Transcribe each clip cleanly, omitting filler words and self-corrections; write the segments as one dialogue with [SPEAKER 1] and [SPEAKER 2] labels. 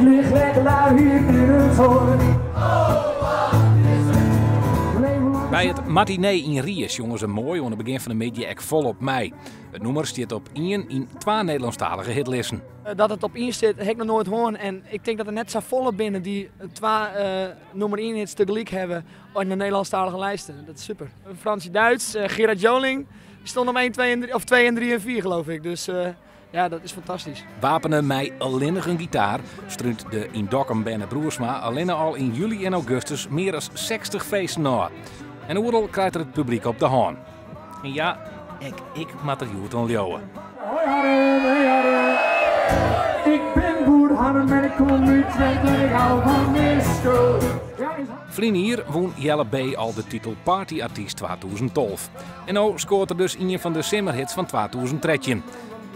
[SPEAKER 1] Ik lig lekker lui hier in het hooi.
[SPEAKER 2] By it matinee yn Rie sjonge se Moai oan it begjin fan de middei ek folop mei. It nûmer stiet op ien yn twa Nederlânsktalige hitlisten.
[SPEAKER 3] Dat it op ien stiet, ha ik noch noait hân. En ik tink dat der net safolle binne dy't twa nûmer ien hits tegelyk hawwe yn de Nederlânsktalige lijsten. Dat is super. Franci Duits, Gerard Joling stond op 1, 2 en 3, of 2 en 3 en 4 geloof ik. Dus ja, dat is fantastysk.
[SPEAKER 2] Wapene mei allinnich in gitaar strúnt de yn Dokkum berne Broersma allinne al yn july en augustus mear as 60 feesten ôf. En oeral krijt er it publyk op de hân. En ja, ek ik moat der hjoed oan leauwe.
[SPEAKER 1] Hoi Harm, hey Harm. Ik bin boer Harm en ik kom út Twente en ik hou fan disco. Ja, is
[SPEAKER 2] Ferline jier wûn Jelle B. al de titel Partyartyst 2012. En no skoart er dus ien fan de simmerhits fan 2013.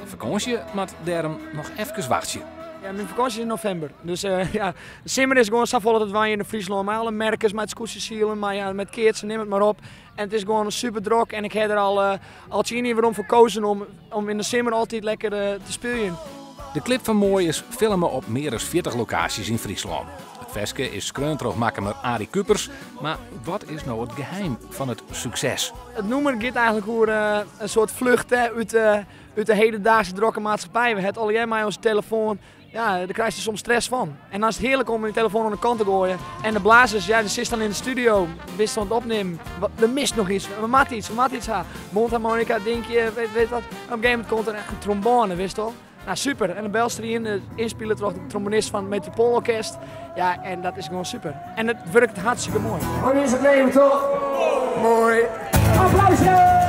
[SPEAKER 2] De fakânsje moat dêrom noch efkes wachtsje.
[SPEAKER 3] Ja, myn fakânsje is yn novimber. Dus ja, de simmer is gewoan safolle te dwaan hjir yn Fryslân. Mei alle merkes, mei it skûtsjesilen, mei, ja, met keatsen, nim it mar op. En it is gewoan super drok en ik ha der al 10 jier werom foar kozen om yn de simmer altyd lekker te spyljen.
[SPEAKER 2] De klip fan Moai is filme op mear as 40 lokaasjes yn Fryslân. It ferske is skreaun troch Makkumer Arie Kupers, mar wat is no it geheim fan it sukses?
[SPEAKER 3] It nûmer giet eigentlik oer in soart flucht, hè, út de hedendaagse drokke maatschappij. We ha it allegear mei onze telefoan. Ja, dêr krijst soms stress fan. En dan is it hearlik om je telefoan oan de kant te goaien. En de blazers, ja, dy sitst dan yn de studio, bist oan it opnimmen. Der mist noch iets, we moatte iets, we moatte iets ha. Mondharmonica, dinkje, weet wat. En op een gegeven moment komt der echt in trombone, wist al. Nou, super. En dan belst der ien, ynspile troch de trombonist fan it Metropoolorkest. Ja, en dat is gewoan super. En it wurket hartstikke moai.
[SPEAKER 1] Wat is it leven toch? Moai. Applausje!